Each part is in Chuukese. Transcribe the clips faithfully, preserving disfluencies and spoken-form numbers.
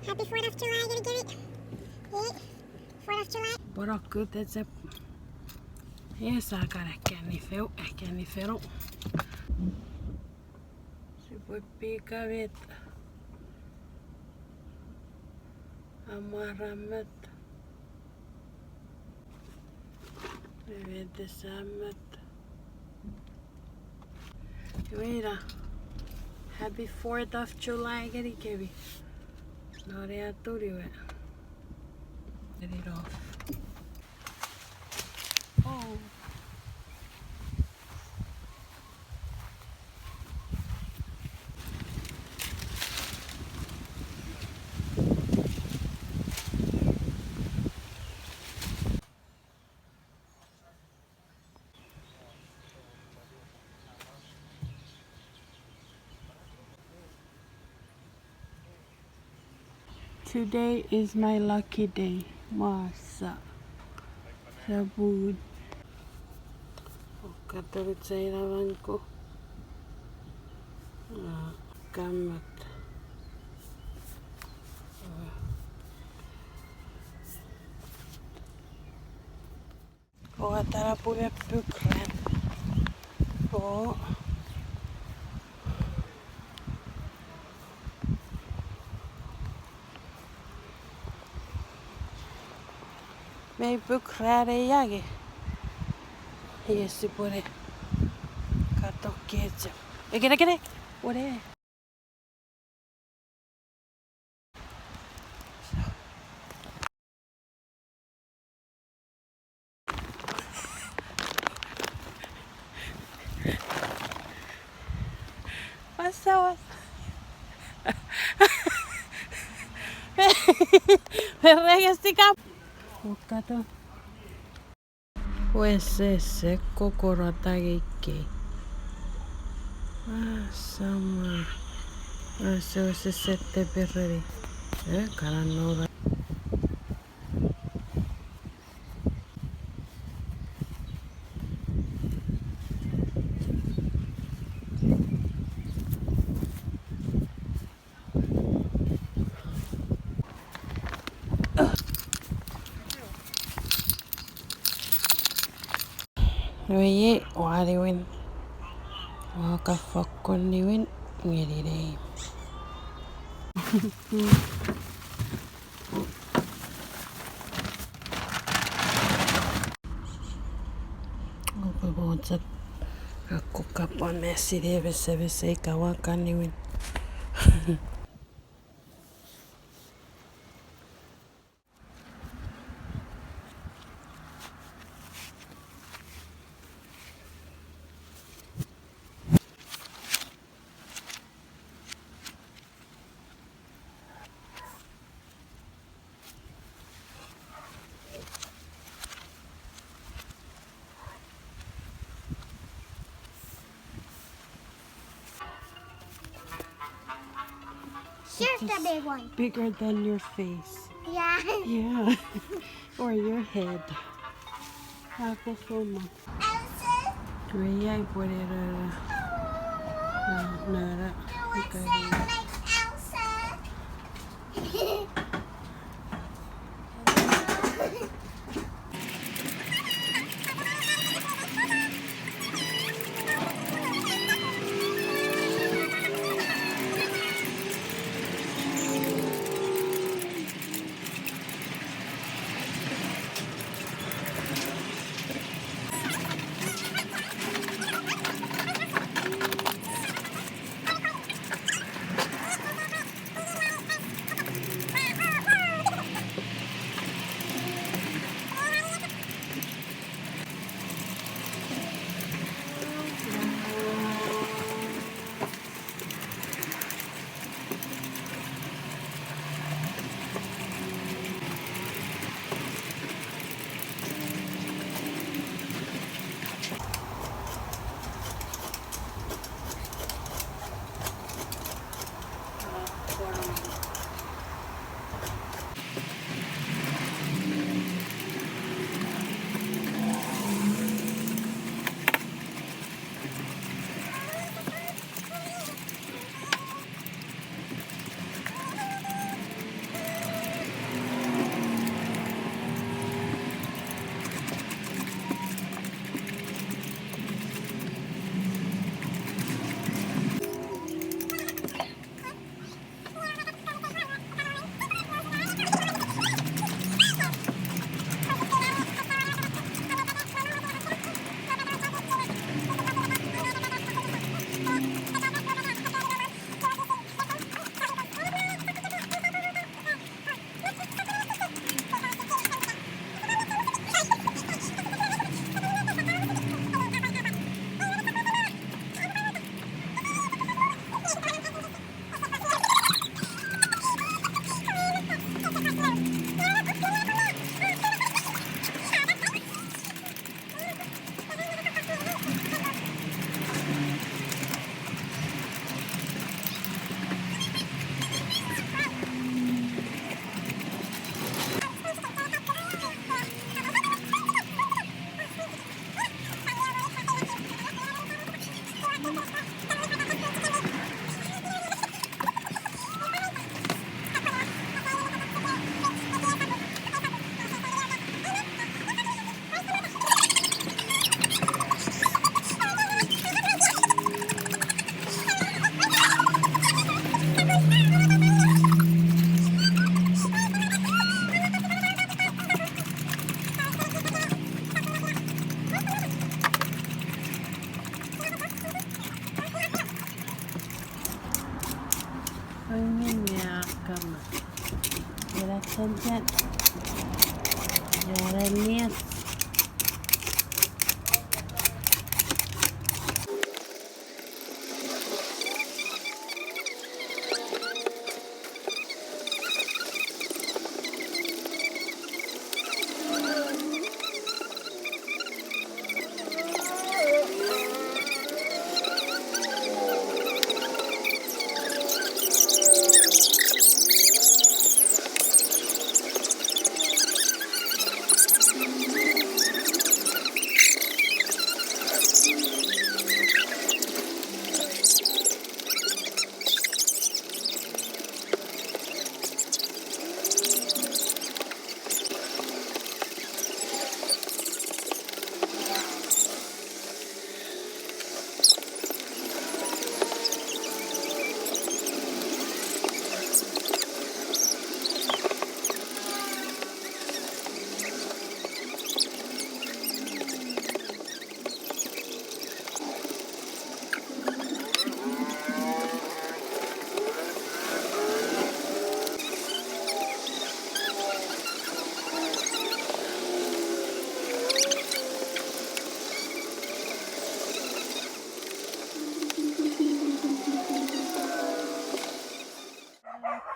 Happy Fourth of July, gonna get it. Yay. Fourth of July. Pwan okut echep. Esa kan akkanifeu, akkanifenu. Sipwe pika met. Amwarammet. Met esammet. Iwe ina. Happy Fourth of July ngenikemi. Non ei atun iwe. Get it off. Oh. Today is my lucky day. Masa. Sabun. Okkato china manko. Ah, kammat. Oua tara pwe mi puk ran. O. Mi puk ran ei ange. Iei sipwene katon kechiw. Ekenekene. Wone. Wasa, wasa. Merengesi kap. Okkato. Wesese kokorot angei kei. Ah, sama. Ah, se wesese tepereni. Eh, kana nora. Iwe iei ua niwin. Ua kan fokkun niwin ngeni nei. Oke, bon chok akko kapwan mesini ewe semese ika ua kan niwin. Here's the big one. Bigger than your face. Yeah. Yeah. Or your head. Ako soma. Elsa. Iwe iei pwe ne nora. No, nora. Do it sound like Elsa? Ena tonten. Ena nias.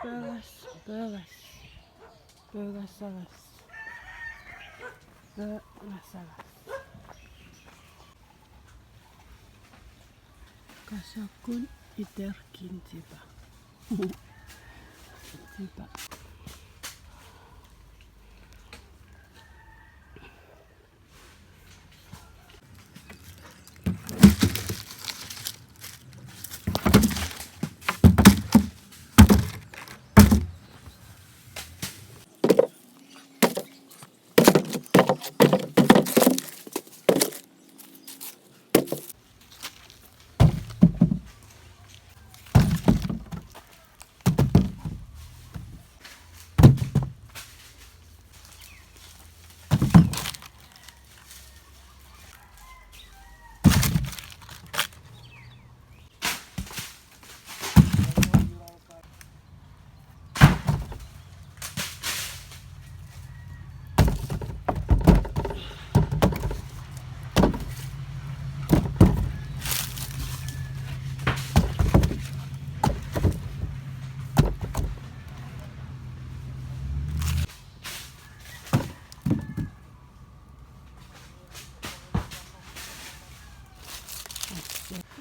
Pögas, pögas. Pögas agas. Pögas agas. Ka sokkun iter kin tipa. Tipa.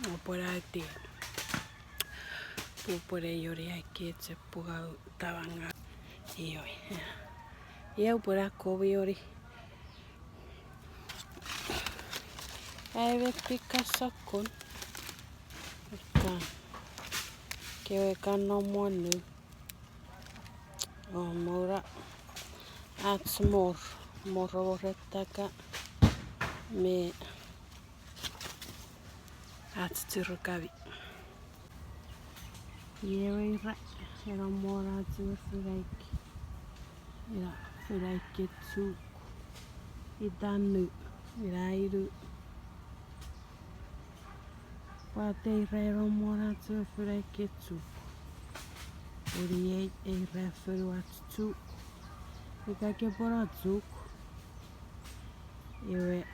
Oupwe nati. Pupwene ioni ai keche pukau tawanga. Ioi. Ia upwene komi ioni. Ai me pika sokkun. Kan. Kewe kan nom wonu. O mora. Ach mor. Mor, mor etaka. Me ach churukami. Iwe ira, ena mor ach ewe funaik. Ina funaik ke chuk. Itanu, ina inu. Pwata ira ena mor ach ewe funaik ke chuk. Eni ei, ei ira fonuach chuk. Ika ke pwono chuk. Iwe,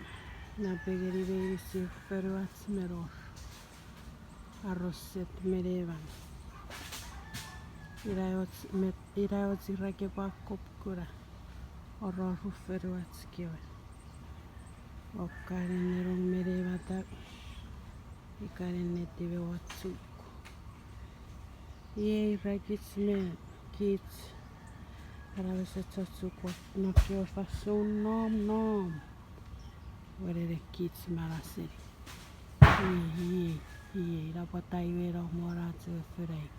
napengeni meinisin fonuach menor. Aroset meneman. Ina och met, ina och ira kepwe akop kuna. Ororu fonuach kewe. Okkanen nenong menemata. Ikanen netiwe wachuk. Iei ira kich me kich. Ara wese chochuk wak nokewe fansoun nom nom. Wenene kich manaseni. Iei, iei, iei, ina pwata iwe nom won ach ewe funaik.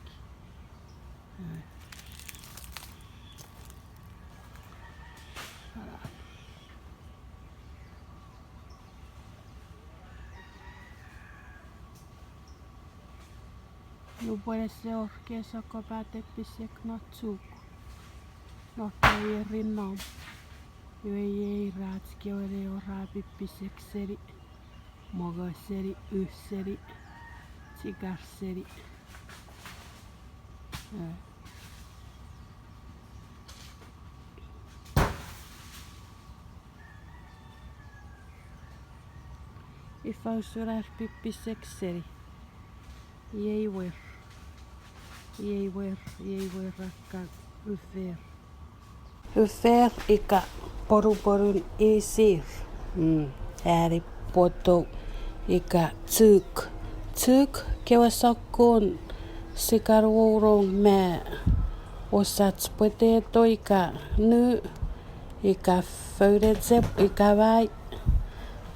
Nupwen ese wor ke sokkopaten pisek non chuk, non kewe ierin nom, iwe iei ira ach kewe ne wor a pipisek seni, mongo seni, u seni, chikar seni. Eh. Ifa usun ar pipisek seni. Iei wer. Iei wer, iei wer akkan ufer. Ufer ika ponuponun inisir. Mm, ani poto ika chuk. Chuk kewe sokkun sikan wouno me osach pweteto ika nu ika founechep ika mai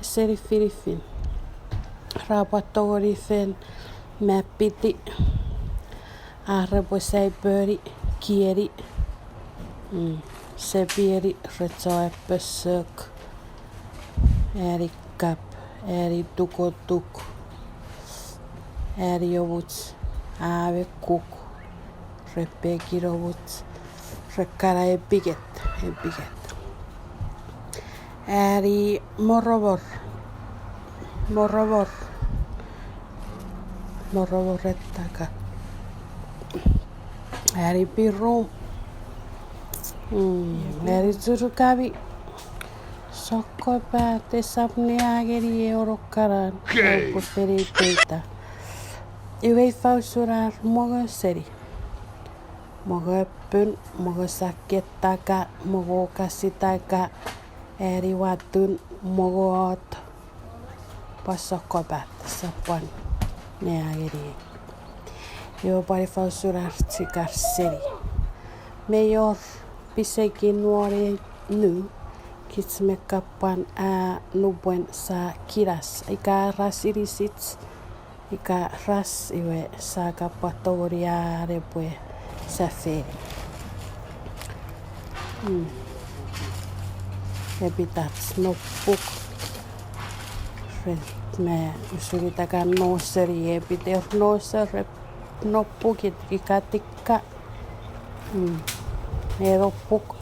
seni finifin. Ra pwan tongeni fen mapiti. Are pwe saiponi, kieni, mm, sepieni, recho epesok, ani kap, ani tukotuk, ani omuch, ame kuk, re pekin omuch, re kana epiket, epiket. Ani moromor. Moromor. Moromor etaka. Ani pirum. Mm, ani churukami. Sokkopat esap ne angeni e onokanan. Oupwe feni peita. Iwe ifa usun ar mongo seni. Mongo pun, mongo saketaka, mongo kasitaka, ani watun, mongo ot, pwan sokkopat, sap pwan ne angeni. Iwe pwan ifa usun ar chikar seni. Mei wor pisekin won ei nu, kich me kapwan a nupwen sa kinas, ika ras inisich, ika ras iwe sa kapwan tongeni a epwe safeni. Mm. Epitach nopuk. Ren me usun ita ka noseni epiter noser nopukit ika tikka. Mm. E nopuk.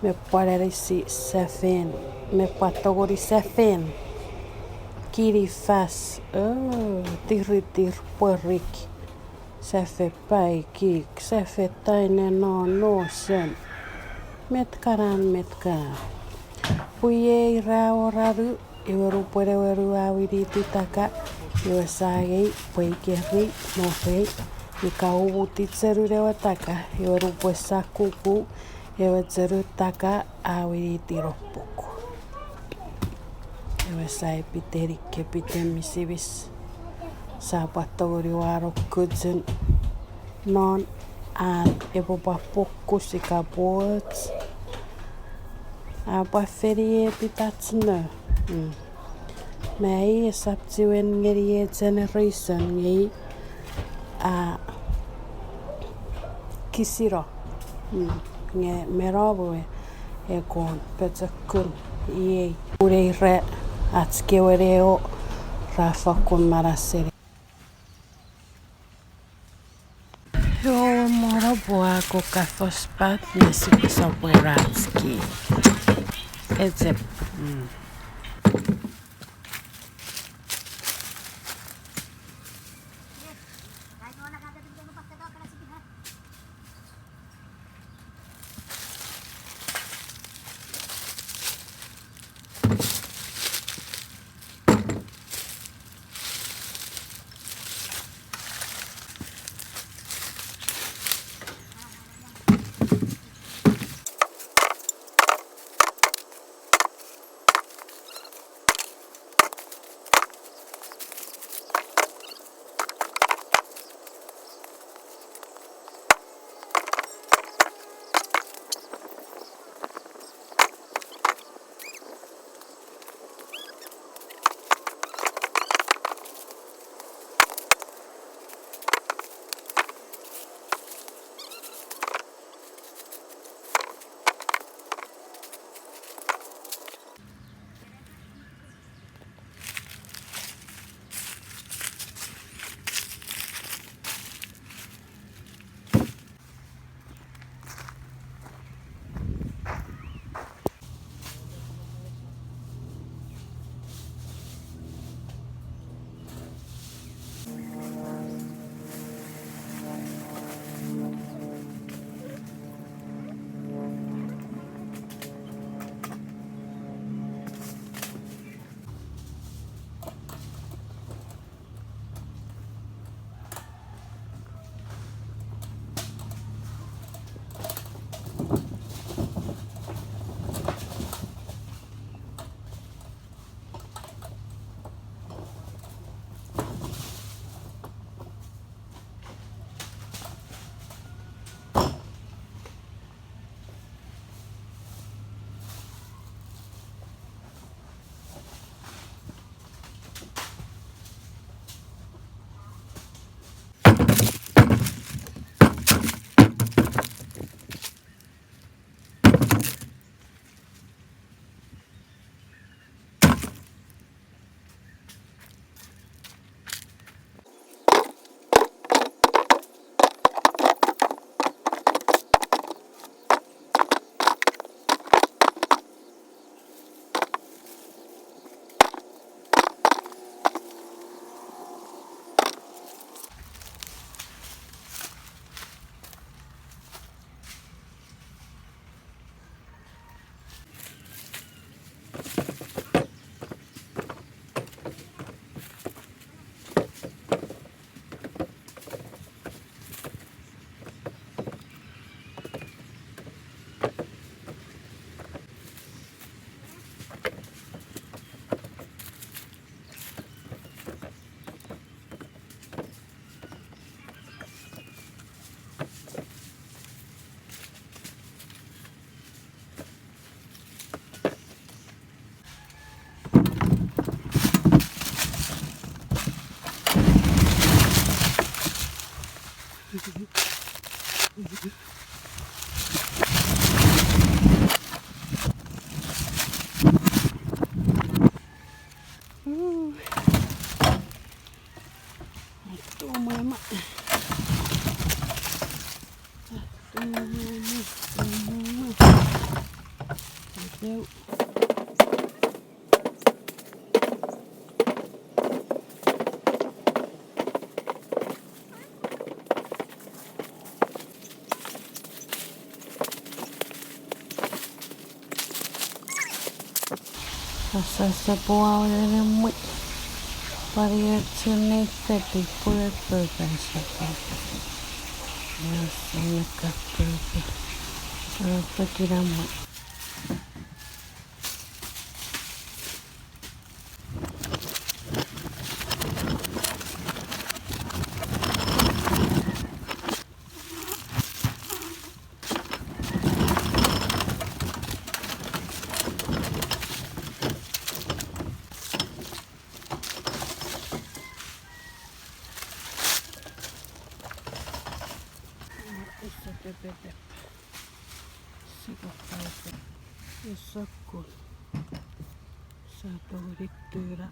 Me pwan anisi safei, me pwan tongeni safei. Kini fas, o, tiritir pwerik. Safei paikik, safei taine no nosen. Met kanan, met kanan. Pwe iei ra wor anu, iwe nupwen ewe ru a winiti taka, iwe sa angei pwe ikeri, norei, ika umuti chenun ewe taka, iwe nupwen sa kuku, ewe chenun taka a winiti nopuk. Ewe sa epiteni kepiten misimis. Sa pwan tongeni wano kuchun non an epwe pwan pokkus ika pwoch. A pwan feni epitach no. Mm. Mai esap chiwen ngeni ei generation ngei a kisino. Mm, nge me nom we e kon pochokun iei. Pun ei ra ach kewe newo ra fakkun manau seni. Ewe mono pwe a ko kafos pat me sipwe sopwe rach ki. Echep. Mm. Ew. Asasapua enenimwi. Pwari ochun nei feti pwe pwe asasapua. Yes, I'm a cup. Pwe kinamwe. Ese pepepep. Sipwe paipe. Ese kun. Sa tongeni tuna.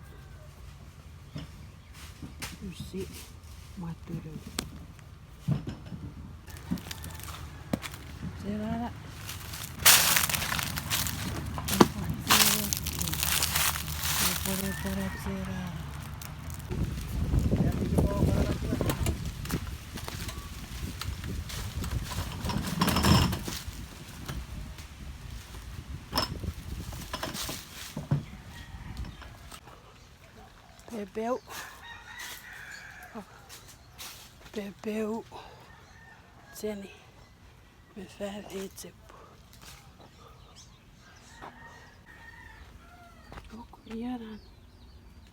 Usi. Maturu. Serara. Epone tara serara. Pepeu. Pepeu. Jenny. Me fan Egypt. Ok, iaran.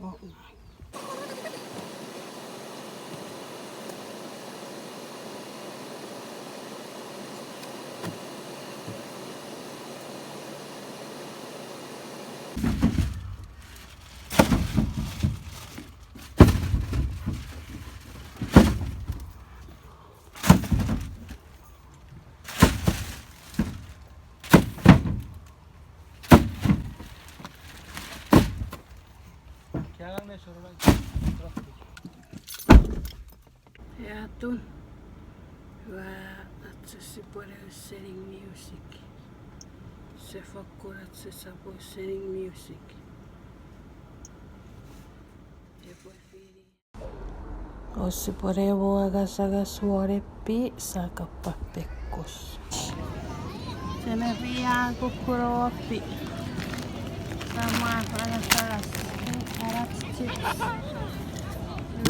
Ok, ngang. Atun. Ua achocho sipwene listening music. Se fokkun achocho sipwe listening music. Epwe fini. O sipwene mo angasangas won epi sa kapwa pekkus. Sene ria kukkuno opi. Samwa angasangas. Arach chips.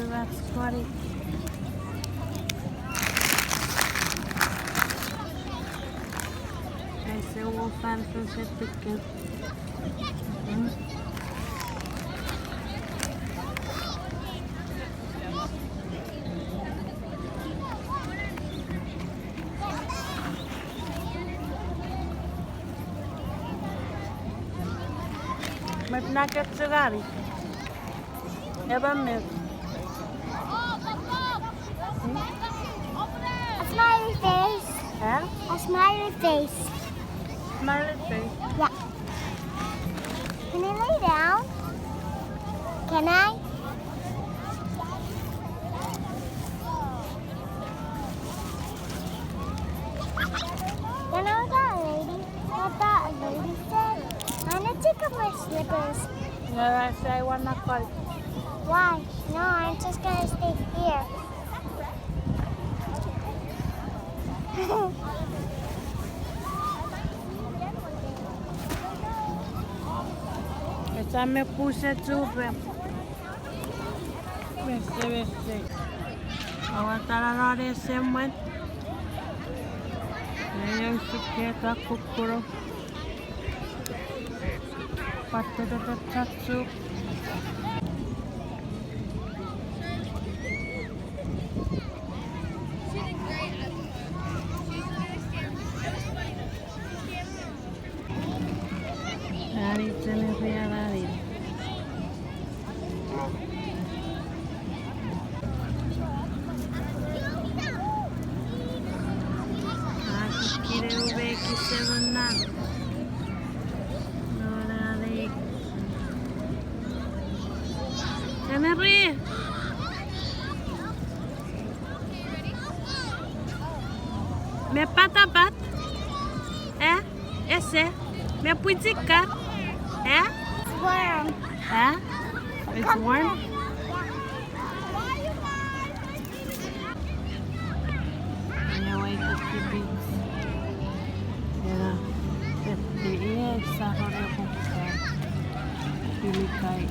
Arach koni. Aise wo fan fensetikket. Met na ketsugani. Eban met. A smiley face. Huh? A smiley face. Smiley face. Yeah. Can I lay down? Can I? You know that lady? What that lady said? I'm gonna take off my slippers. No, I say one not quite. Why? No, I'm just gonna stay here. Esa me puse chupe. Mese, mese. Aua tana non ese mwen. Nge eu suketa kukkuro. Patetetetsatsuk. Nani tene ria nani. Aki kire ubeki seven nan. No nani. Tene ri. Me patapat? Eh? Ese? Pepwichika? Eh? It's warm. Eh? It's warm? Ia, wai kuki beach. Ia, pepwi, ia, sa rore pukka. Pilikai.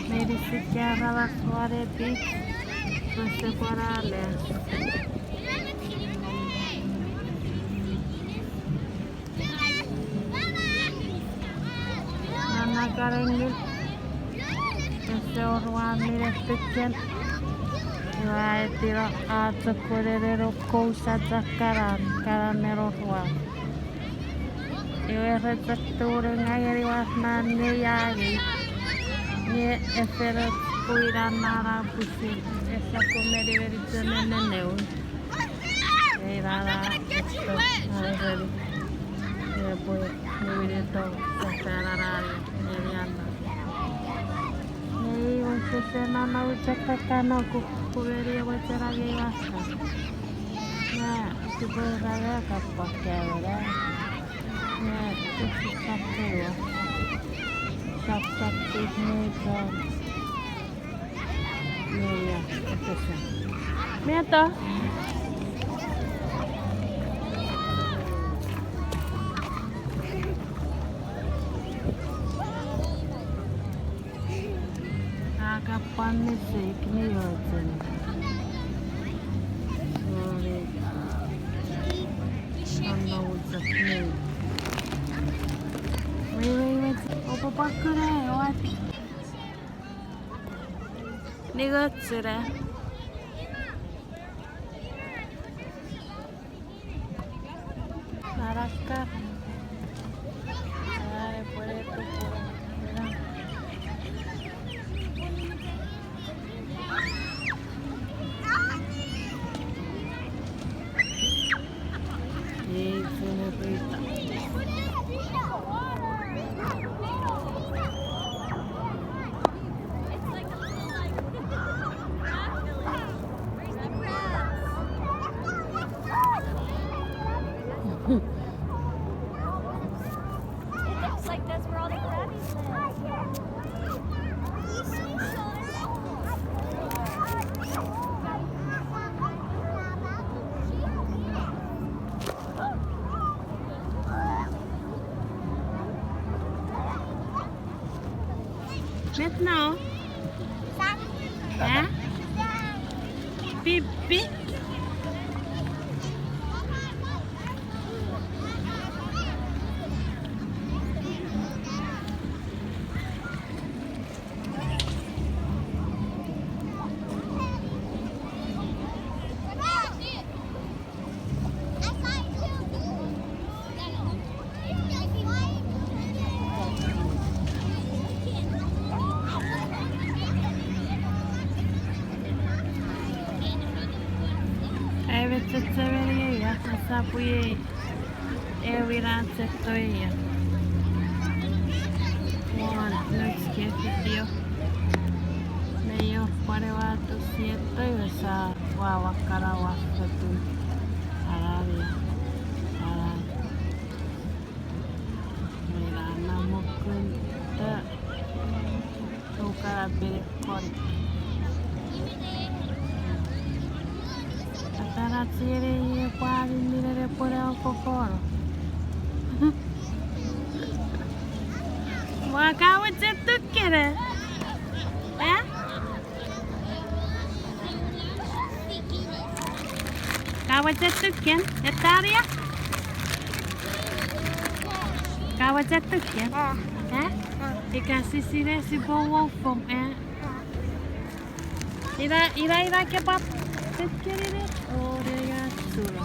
Meinisin ka ra laswane beach, rese pwan ale. Nana karengin. Ese wor ua mine tuken. Iwe a etino a chok weneneno kousa chok kanan, kanan neno ua. Iwe re chok tonong ngeni ua man neiangei. Nge efere pwe ina nana pusin. Esa ko meni meni chon neneun. Ei nana esto, nana reni. Epwe niwinito sefan anani ngeni anna. Ei wesese nana uchok kakano kuk kumeni ewe chena ngei wasa. Na, sipwe ranga kapwa kawena. Na, sipwe kapwa. Kapwa kuk ngei chon. Ia, efese. Meta. Aka pwan mistake mi ochen. Sorry. Anna ucha mi. Wait, wait, wait. Opo pakuna, what? Ningochuna. Narakar. Are pore tu poro. Ei, senorita. It looks like that's where all the crabbies live. Met no? Sa? Ha? Pipi? Ai, me chechemeni ia, esap iei ewin a cheto ia. Won nouch kewe video. Me io pwan ewe a tou sieto iwe sa ua wakkana ua fotun. Alani, alani. Mela na mokun ta. Uka pene kon. Atara tiene ie pwani minen epwene okokoro. Ua ka weche tukkene. Eh? Ka weche tukken, Etaria? Ka weche tukken? Ah. Eh? Ah. Ika sisine sipwe wofom, eh? Ah. Ina, ina, ina kepat tukkenine. Oh, there you go. Sura.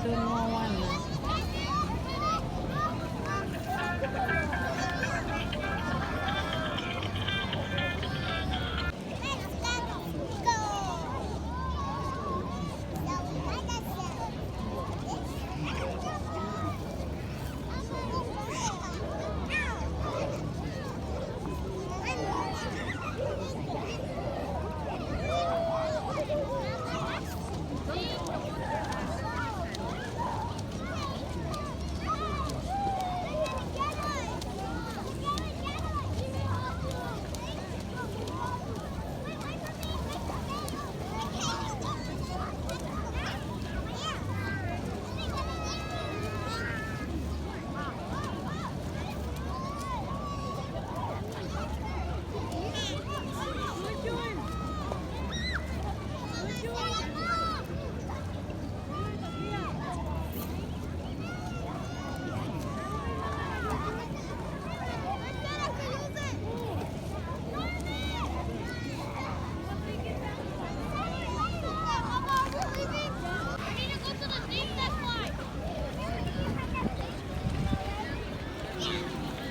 Tun wawan.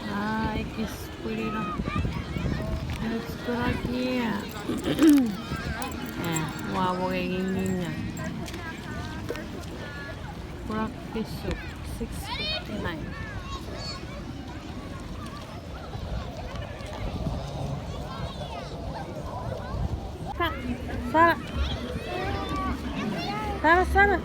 Ah, ekis pwirino. Ekis pwiraki. Eh, ua wonge nginginia. Pwurak fisu, six fifty-nine. Sa-, Sara. Sara, Sara.